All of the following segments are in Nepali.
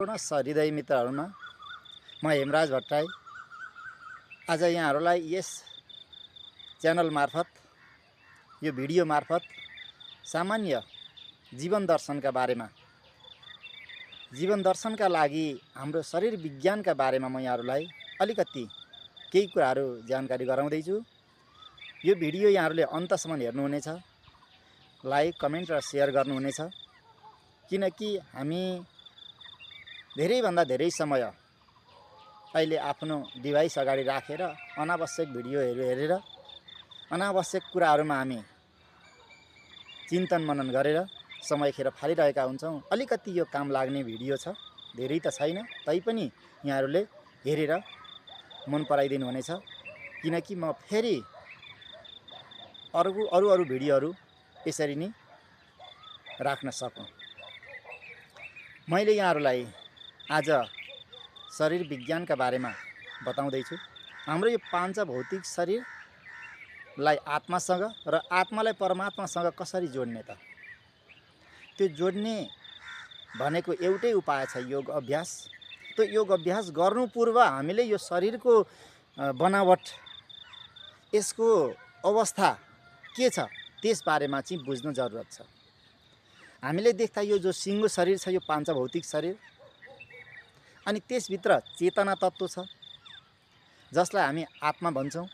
सहृदय मित्रहरूमा म हेमराज भट्टराई आज यहाँहरूलाई यस च्यानल मार्फत यो भिडियो मार्फत सामान्य जीवन दर्शनका बारेमा जीवन दर्शनका लागि हाम्रो शरीर विज्ञानका बारेमा म यहाँहरूलाई अलिकति केही कुराहरू जानकारी गराउँदै छु। यो भिडियो यहाँहरूले अन्तसम्म हेर्नुहुनेछ, लाइक कमेन्ट र शेयर गर्नुहुनेछ, किनकि हामी धेरैभन्दा धेरै समय अहिले आफ्नो डिभाइस अगाडि राखेर अनावश्यक भिडियोहरू हेरेर अनावश्यक कुराहरूमा हामी चिन्तन मनन गरेर समय खेर फालिरहेका हुन्छौँ। अलिकति यो काम लाग्ने भिडियो छ, धेरै त छैन, तैपनि यहाँहरूले हेरेर मन पराइदिनु हुनेछ, किनकि म फेरि अरू भिडियोहरू यसरी नै राख्न सकौँ। मैले यहाँहरूलाई आज शरीर विज्ञानका बारेमा बताउँदैछु। हाम्रो यो पाँच भौतिक शरीरलाई आत्मासँग र आत्मालाई परमात्मासँग कसरी जोड्ने त? त्यो जोड्ने भनेको एउटै उपाय छ, योग अभ्यास। त्यो योग अभ्यास गर्नु पूर्व हामीले यो शरीरको बनावट, यसको अवस्था के छ त्यसबारेमा चाहिँ बुझ्नु जरुरत छ। हामीले देख्दा यो जो सिङ्गो शरीर छ यो पाँच भौतिक शरीर, अनि त्यसभित्र चेतना तत्त्व छ जसलाई हामी आत्मा भन्छौँ।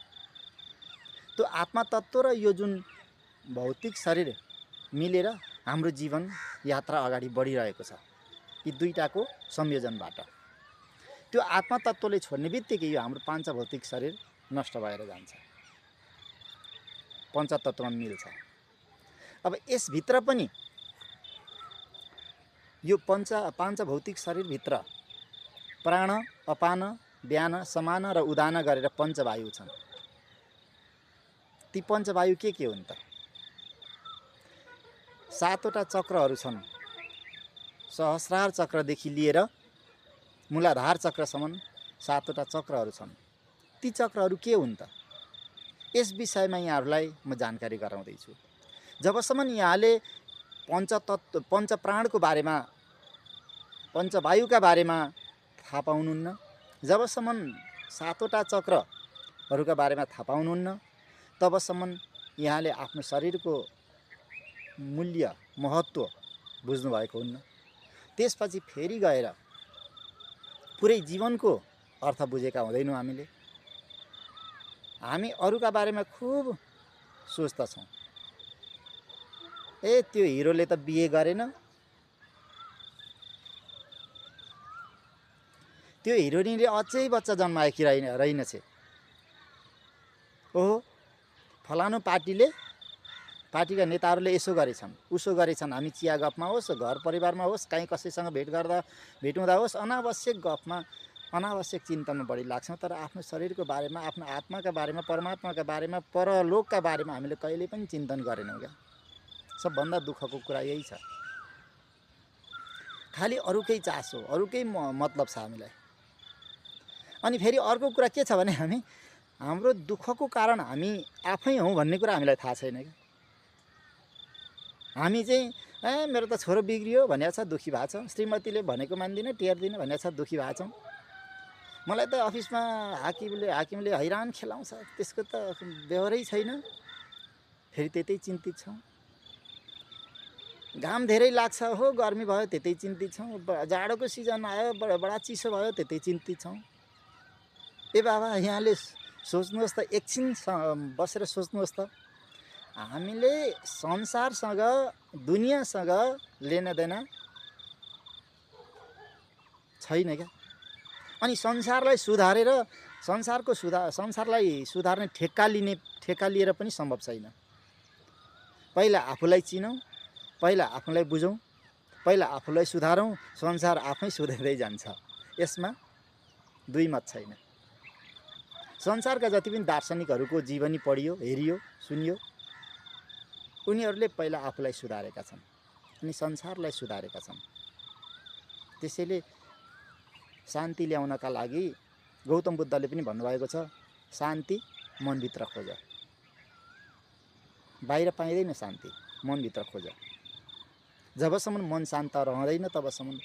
त्यो आत्मा तत्त्व र यो जुन भौतिक शरीर मिलेर हाम्रो जीवन यात्रा अगाडि बढिरहेको छ। यी दुईटाको संयोजनबाट त्यो आत्मा तत्त्वले छोड्ने बित्तिकै यो हाम्रो पाँच भौतिक शरीर नष्ट भएर जान्छ, पञ्चतत्त्वमा मिल्छ। अब यसभित्र पनि यो पाँच भौतिक शरीरभित्र प्राण, अपान, व्यान, समान र उदान गरेर पञ्चवायु छन्। ती पञ्चवायु के हुन् त? सातवटा चक्रहरू छन्। सहस्रार चक्रदेखि लिएर मूलाधार चक्रसम्म सातवटा चक्रहरू छन्। ती चक्रहरू के हुन् त? यस विषयमा यहाँहरूलाई म जानकारी गराउँदैछु। जबसम्म यहाँले पञ्चप्राणको बारेमा, पञ्चवायुका बारेमा थाहा पाउनुहुन्न, जबसम्म सातवटा चक्रहरूका बारेमा थाहा पाउनुहुन्न, तबसम्म यहाँले आफ्नो शरीरको मूल्य, महत्त्व बुझ्नुभएको हुन्न। त्यसपछि फेरि गएर पुरै जीवनको अर्थ बुझेका हुँदैनौँ। हामी अरूका बारेमा खुब सोच्दछौँ। त्यो हिरोले त बिहे गरेन, त्यो हिरोइनले अझै बच्चा जन्माएकी रहेनछ। ओहो, फलानु पार्टीका नेताहरूले यसो गरेछन्, उसो गरेछन्। हामी चिया गफमा होस्, घर परिवारमा होस्, कहीँ कसैसँग भेट हुँदा होस्, अनावश्यक गफमा, अनावश्यक चिन्तनमा बढी लाग्छौँ। तर आफ्नो शरीरको बारेमा, आफ्नो आत्माका बारेमा, परमात्माका बारेमा, परलोकका बारेमा हामीले कहिले पनि चिन्तन गरेनौँ क्या। सबभन्दा दुःखको कुरा यही छ। खालि अरूकै चासो, अरूकै मतलब छ हामीलाई। अनि फेरि अर्को कुरा के छ भने हाम्रो दुःखको कारण हामी आफै हौँ भन्ने कुरा हामीलाई थाहा छैन क्या। हामी चाहिँ मेरो त छोरो बिग्रियो भनेको छ, दुःखी भएको छ। श्रीमतीले भनेको मान्दिनँ, टेर्दिनँ भनेको छ, दुःखी भएको छौँ। मलाई त अफिसमा हाकिमले हैरान खेलाउँछ, त्यसको त व्यवहारै छैन, फेरि त्यतै चिन्तित छौँ। घाम धेरै लाग्छ, हो गर्मी भयो, त्यतै चिन्तित छौँ। जाडोको सिजन आयो, बडा चिसो भयो, त्यतै चिन्तित छौँ। बाबा, यहाँले सोच्नुहोस् त, एकछिन बसेर सोच्नुहोस् त, हामीले संसारसँग, दुनियाँसँग लेनादेना छैन क्या। अनि संसारलाई सुधारेर, संसारलाई सुधार्ने ठेक्का लिएर पनि सम्भव छैन। पहिला आफूलाई चिनौँ, पहिला आफूलाई बुझौँ, पहिला आफूलाई सुधारौँ, संसार आफै सुधार्दै जान्छ। यसमा दुई मत छैन। संसारका जति पनि दार्शनिकहरूको जीवनी पढियो, हेरियो, सुनियो, उनीहरूले पहिला आफूलाई सुधारेका छन् अनि संसारलाई सुधारेका छन्। त्यसैले शान्ति ल्याउनका लागि गौतम बुद्धले पनि भन्नुभएको छ, शान्ति मनभित्र खोज। बाहिर पाइँदैन शान्ति, मनभित्र खोज। जबसम्म मन शान्त रहँदैन तबसम्म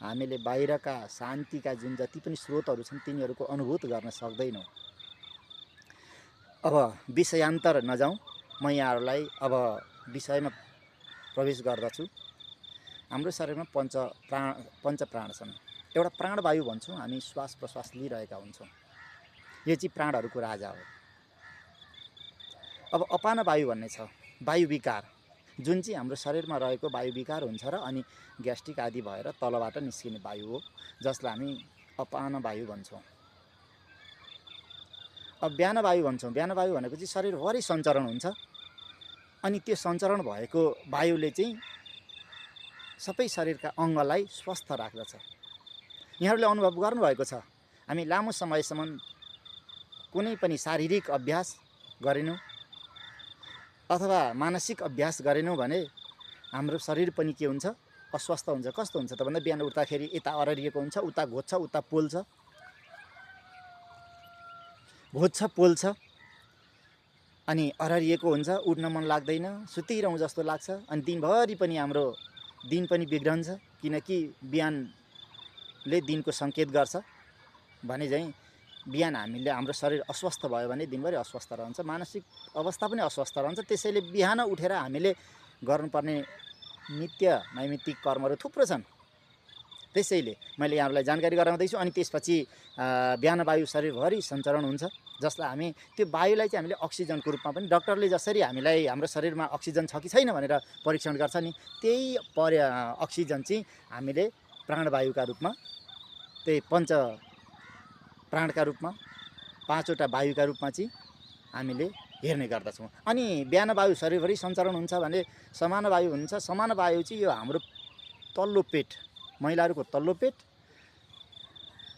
हामीले बाहिरका शान्तिका जुन जति पनि स्रोतहरू छन् तिनीहरूको अनुभूत गर्न सक्दैनौँ। अब विषयान्तर नजाउँ, म यहाँहरूलाई अब विषयमा प्रवेश गर्दछु। हाम्रो शरीरमा पञ्च प्राण छन्। एउटा प्राणवायु भन्छौँ, हामी श्वास प्रश्वास लिइरहेका हुन्छौँ। यो चाहिँ प्राणहरूको राजा हो। अब अपान वायु भन्ने छ, वायु विकार, जुन चाहिँ हाम्रो शरीरमा रहेको वायु विकार हुन्छ र अनि ग्यास्ट्रिक आदि भएर तलबाट निस्किने वायु हो, जसलाई हामी अपान वायु भन्छौँ। अब व्यान वायु भन्छौँ। व्यान वायु भनेको चाहिँ शरीरभरि सञ्चरण हुन्छ, अनि त्यो सञ्चरण भएको वायुले चाहिँ सबै शरीरका अङ्गलाई स्वस्थ राख्दछ। यहाँहरूले अनुभव गर्नुभएको छ, हामी लामो समयसम्म कुनै पनि शारीरिक अभ्यास गरेनौँ अथवा मानसिक अभ्यास गरेनौँ भने हाम्रो शरीर पनि के हुन्छ, अस्वस्थ हुन्छ। कस्तो हुन्छ त भन्दा बिहान उठ्दाखेरि यता अररिएको हुन्छ, उता घोज्छ, उता पोल्छ, अनि अररिएको हुन्छ, उठ्न मन लाग्दैन, सुतिरहँ जस्तो लाग्छ, अनि दिनभरि पनि हाम्रो दिन पनि बिग्रन्छ, किनकि बिहानले दिनको सङ्केत गर्छ भने चाहिँ बिहान हाम्रो शरीर अस्वस्थ भयो भने दिनभरि अस्वस्थ रहन्छ, मानसिक अवस्था पनि अस्वस्थ रहन्छ। त्यसैले बिहान उठेर हामीले गर्नुपर्ने नित्य नैमित्तिक कर्महरू थुप्रो छन्। त्यसैले मैले यहाँहरूलाई जानकारी गराउँदैछु। अनि त्यसपछि बिहान वायु शरीरभरि सञ्चरण हुन्छ, जसलाई हामी त्यो वायुलाई चाहिँ हामीले अक्सिजनको रूपमा पनि, डक्टरले जसरी हामीलाई हाम्रो शरीरमा अक्सिजन छ कि छैन भनेर परीक्षण गर्छ नि, त्यही अक्सिजन चाहिँ हामीले प्राणवायुका रूपमा, त्यही पञ्च प्राणका रूपमा, पाँचवटा वायुका रूपमा चाहिँ हामीले हेर्ने गर्दछौँ। अनि बिहान वायु शरीरभरि सञ्चरण हुन्छ भने समान वायु हुन्छ। समान वायु चाहिँ यो हाम्रो तल्लो पेट, महिलाहरूको तल्लो पेट,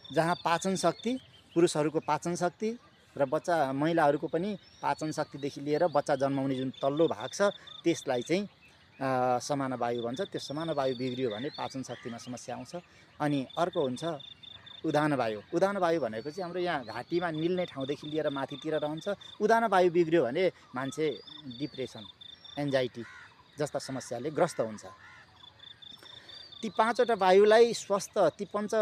जहाँ पाचन शक्ति, पुरुषहरूको पाचन शक्ति र महिलाहरूको पनि पाचन शक्तिदेखि लिएर बच्चा जन्माउने जुन तल्लो भाग छ त्यसलाई चाहिँ समान वायु भन्छ। त्यो समान वायु बिग्रियो भने पाचन शक्तिमा समस्या आउँछ। अनि अर्को हुन्छ उदान वायु। उदान वायु भनेको चाहिँ हाम्रो यहाँ घाँटीमा निल्ने ठाउँदेखि लिएर माथितिर रहन्छ। उदान वायु बिग्रियो भने मान्छे डिप्रेसन, एन्जाइटी जस्ता समस्याले ग्रस्त हुन्छ। ती पाँचवटा वायुलाई स्वस्थ, ती पञ्च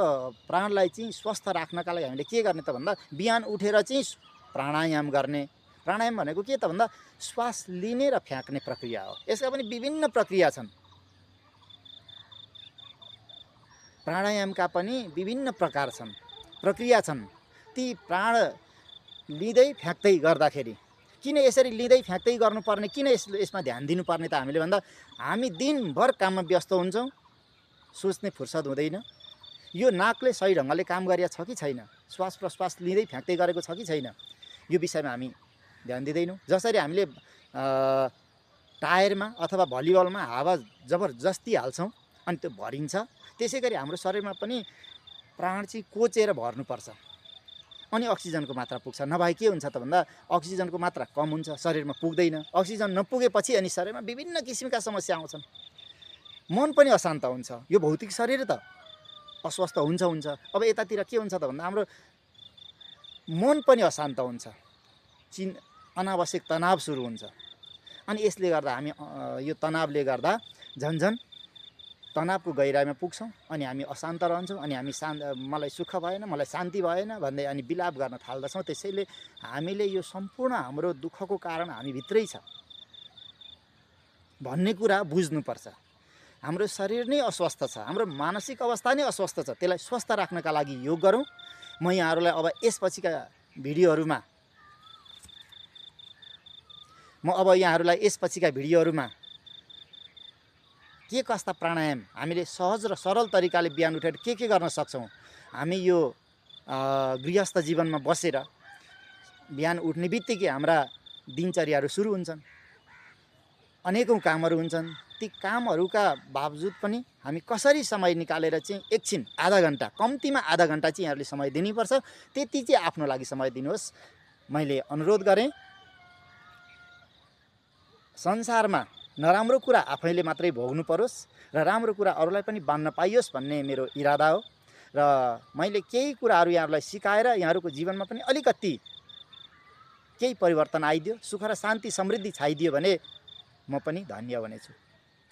प्राणलाई चाहिँ स्वस्थ राख्नका लागि हामीले के गर्ने त भन्दा बिहान उठेर चाहिँ प्राणायाम गर्ने। प्राणायाम भनेको के त भन्दा श्वास लिने र फ्याँक्ने प्रक्रिया हो। यसका पनि विभिन्न प्रक्रिया छन्। प्राणायामका पनि विभिन्न प्रकार छन्, प्रक्रिया छन्। ती प्राण लिँदै फ्याँक्दै गर्दाखेरि किन यसरी लिँदै फ्याँक्दै गर्नुपर्ने, किन यसमा ध्यान दिनुपर्ने त हामीले भन्दा हामी दिनभर काममा व्यस्त हुन्छौँ, सोच्ने फुर्सद हुँदैन। यो नाकले सही ढङ्गले काम गरिया छ कि छैन, श्वास प्रश्वास लिँदै फ्याँक्दै गरेको छ कि छैन, यो विषयमा हामी ध्यान दिँदैनौँ। जसरी हामीले टायरमा अथवा भलिबलमा हावा जबरजस्ती हाल्छौँ अनि त्यो भरिन्छ, त्यसै गरी हाम्रो शरीरमा पनि प्राण चाहिँ कोचेर भर्नुपर्छ अनि अक्सिजनको मात्रा पुग्छ। नभए के हुन्छ त भन्दा अक्सिजनको मात्रा कम हुन्छ, शरीरमा पुग्दैन। अक्सिजन नपुगेपछि अनि शरीरमा विभिन्न किसिमका समस्या आउँछन्। मन पनि अशान्त हुन्छ। यो भौतिक शरीर त अस्वस्थ हुन्छ। अब यतातिर के हुन्छ त भन्दा हाम्रो मन पनि अशान्त हुन्छ, अनावश्यक तनाव सुरु हुन्छ। अनि यसले गर्दा हामी यो तनावले गर्दा झन्झन तनावको गहिराइमा पुग्छौँ अनि हामी अशान्त रहन्छौँ। अनि हामी मलाई सुख भएन, मलाई शान्ति भएन भन्दै अनि बिलाप गर्न थाल्दछौँ। त्यसैले हामीले यो सम्पूर्ण हाम्रो दुःखको कारण हामीभित्रै छ भन्ने कुरा बुझ्नुपर्छ। हाम्रो शरीर नै अस्वस्थ छ, हाम्रो मानसिक अवस्था नै अस्वस्थ छ। त्यसलाई स्वस्थ राख्नका लागि योग गरौँ। म यहाँहरूलाई अब यसपछिका भिडियोहरूमा के कस्ता प्राणायाम हामीले सहज र सरल तरिकाले बिहान उठेर के गर्न सक्छौँ। हामी यो गृहस्थ जीवनमा बसेर बिहान उठ्ने बित्तिकै हाम्रा दिनचर्याहरू सुरु हुन्छन्, अनेकौँ कामहरू हुन्छन्। ती कामहरूका बावजुद पनि हामी कसरी समय निकालेर चाहिँ एकछिन आधा घन्टा, कम्तीमा आधा घन्टा चाहिँ यहाँहरूले समय दिनुपर्छ। त्यति चाहिँ आफ्नो लागि समय दिनुहोस्। मैले अनुरोध गरेँ। संसारमा नराम्रो कुरा आफैले मात्रै भोग्नु परोस् र राम्रो कुरा अरूलाई पनि बाँड्न पाइयोस् भन्ने मेरो इरादा हो। र मैले केही कुराहरू यहाँहरूलाई सिकाएर यहाँहरूको जीवनमा पनि अलिकति केही परिवर्तन आइदियो, सुख र शान्ति समृद्धि छाइदियो भने म पनि धन्य हुनेछु।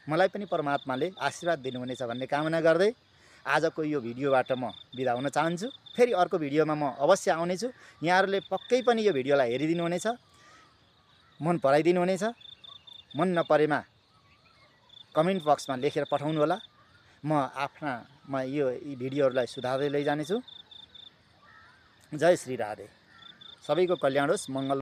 मलाई पनि परमात्माले आशीर्वाद दिनुहुनेछ भन्ने कामना गर्दै आजको यो भिडियोबाट म बिदा हुन चाहन्छु। फेरि अर्को भिडियोमा म अवश्य आउनेछु। यहाँहरूले पक्कै पनि यो भिडियोलाई हेरिदिनु हुनेछ, मन पराइदिनु हुनेछ। मन नपरेमा कमेन्ट बक्समा लेखेर पठाउनु होला। म यो भिडियोहरूलाई सुधार्दै लैजानेछु। जय श्री राधे। सबैको कल्याण होस्, मङ्गल